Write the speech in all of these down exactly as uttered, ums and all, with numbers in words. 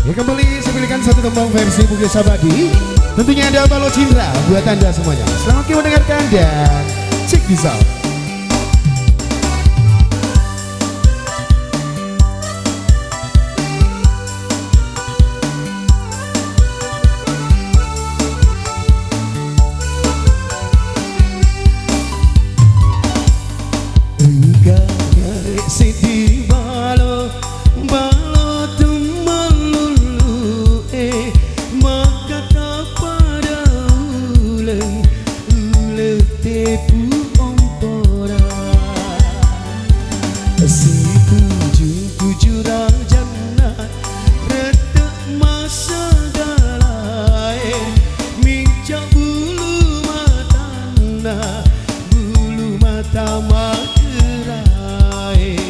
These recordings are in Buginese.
Ya, kembali saya pilihkan satu tembang versi Bukit Sabadi. Tentunya ada Balok Cindra buat Anda semuanya. Selamat mendengarkan dan check this out. Engka seddi balo, balo tummalulu e, makkata pada uleng, uleng tepu ompora. Situju tuju rajanna, rette massagalae, minca bulu matanna, bulu mata makerae.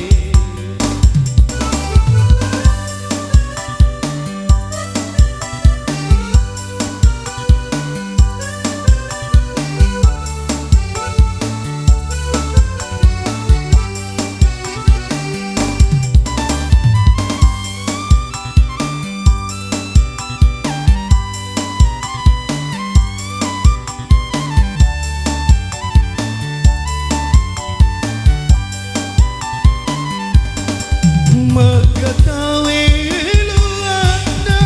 Makkatawe luanna,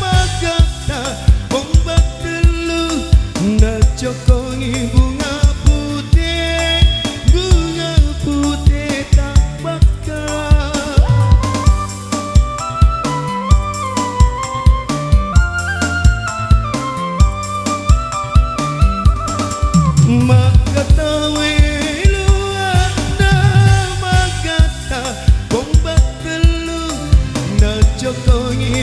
makkata bomba tellu, nacokkongi bunga pute, bunga pute tabbakka. Makkatawe luanna, makkata bomba tellu, nacokkongi